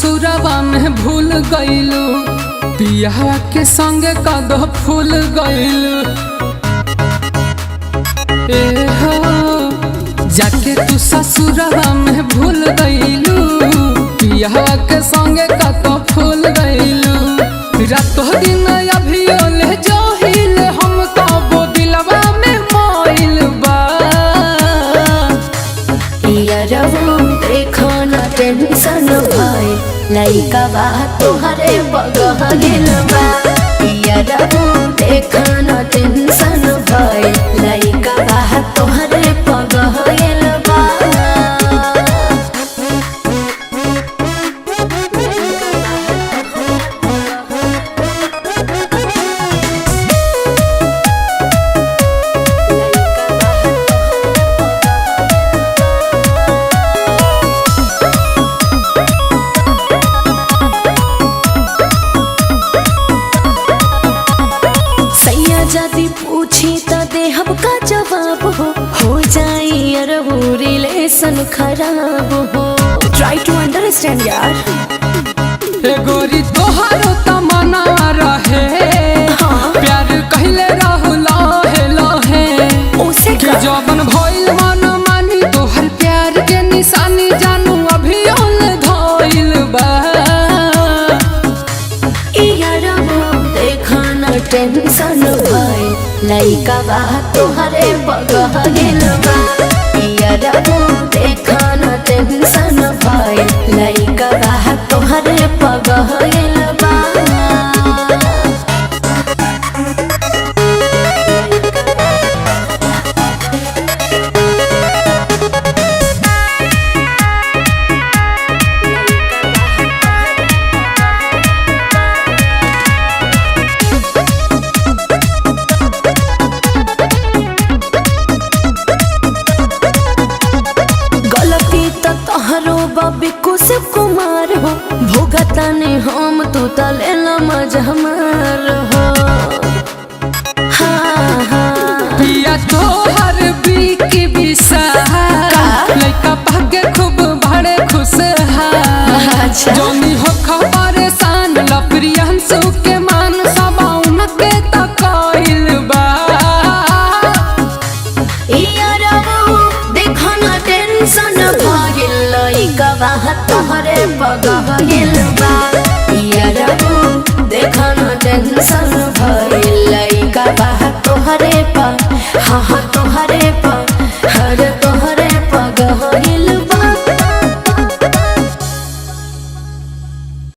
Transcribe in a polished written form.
ससुरवा में भूल गइलू, पियावा के संग कदो फूल गइलू। ए हो जाके तू ससुरवा में भूल गइलू, पियावा के संग कदो फूल गइलू। रातों दिन अभी ओले जोहिल हम कबो दिलवा में मोइल बा। यारवो देखो न टेंशन भइल, लइका बा तोहरे बगह गेल बा। यारवो देखो न टेंशन भइल, लइका बा तोहरे बगह गेल बा। सैया जदि पूछी त देहब का जवाब हो जाई अरबू रिलेशन खराब हो। ट्राई टू अंडरस्टैंड यार। ए गोरी तोहारो तमन्ना रहे, हाँ। प्यार कहले रहू लहे लहे, उसे कि जवन भइल मन मानी तोहर प्यार के निशानी जानू अभी ओल धइल बा। टेंशन भइल, लइका बा तोहरे बगह गेल बा। यारबो देखा न टेंशन भइल, लइका बा तोहरे बगह गेल बा। गलती त तोहरो बाबी कुश कुमार हो, भोगता ने हम तू त लेला मजा हमार हो। हाँ हाँ। पिया तोहर बीकी बिसा लइका पाके खूब बड़े खुश हा। अच्छा। जोनी हो खबरेसान लप्रियंसु के मान सबाउन के तकइल बा। यारबो देखो न टेंशन भइल, लइका बा तोहरे बगह गेल बा। यारबो देखो न टेंशन भइल, लइका बा तोहरे प, हाँ हाँ तोहरे प, हर तोहरे पगह गेल।